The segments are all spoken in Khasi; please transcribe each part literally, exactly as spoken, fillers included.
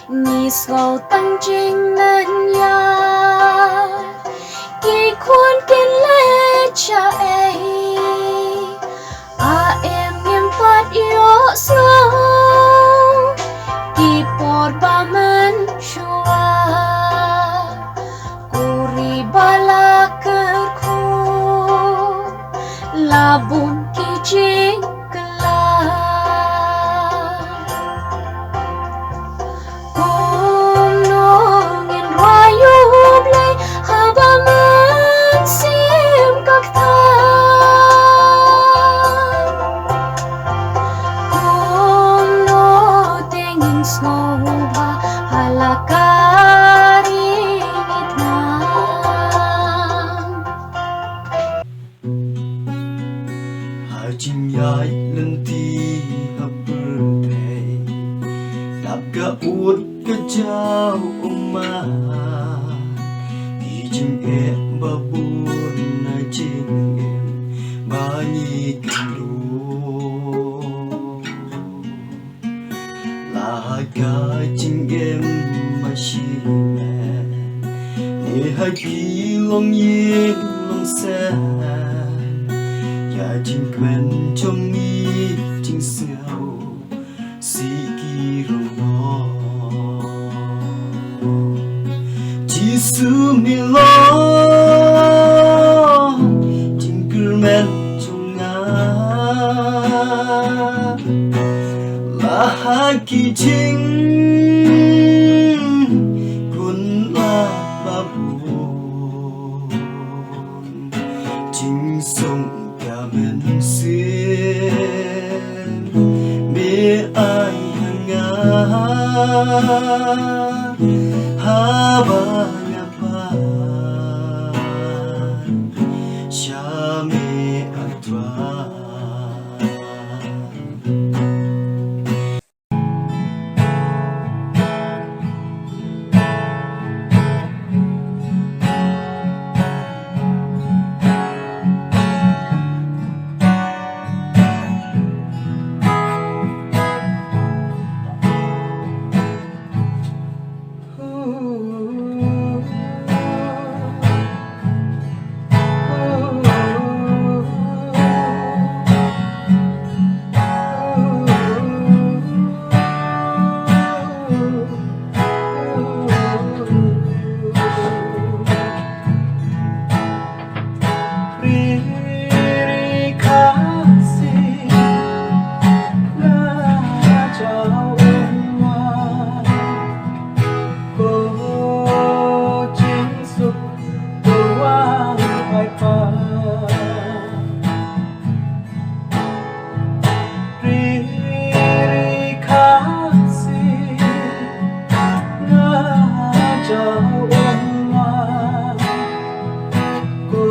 Ngi sngew tang jingmynñiar, ki khun kin leit shaei? A em ngim pat ïohsngew ki por ba mynshuwa, u ri ba la kyrkhu, la bun ki jingkylla. Kumno ngin rwai ïa U Blei haba mynsiem ka ktah? Kumno te ngin sngewbha ha la ka ri ngi thngan? Ha jingïaid lynti ha pyrthei, dap ka ut ka jaw, u Ma, ki jingeh ba bun, na jingim ba ngi kynduh. La ha ka jingim ba shimet, ne ha ki longïing longsem, ïa jingkmen jong ngi jingsngewsih ki rong. Jisu, me long jingkyrmen jong nga. La ha ki jingkun la ba bun, jingsuk ka mynsiem me ai ha nga, haba nga pan sha me, A Trai. Ri, ri Khasi, nga jaw u Ma, ko jingsuk, ko wan ai pat. Ri, ri Khasi, nga jaw u Ma, ko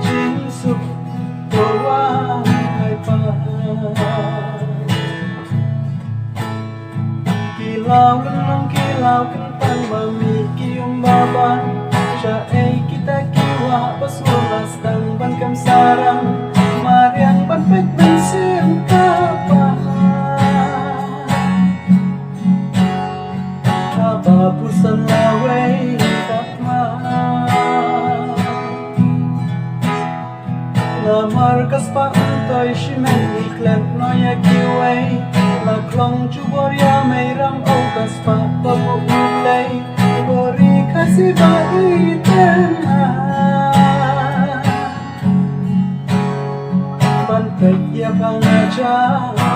jingsuk, ko wan ai pat. Ki law lynnong, ki law kyntang, ma mih ki um ba ban. Shaei kita ki wah ba sngewbha sdang ban kem sarang, mariang ban peit mynsiem ka Kpa. Kaba pyrshang lawei ka Kpa. Namar ka spah myntoi shimet ngi klet noh ïa kiwei. La khlong jubor ïa mei ram, oh ka spah ba buh U Blei. Ko Ri Khasi ba ïeit, ban peit ïa pha nga jaw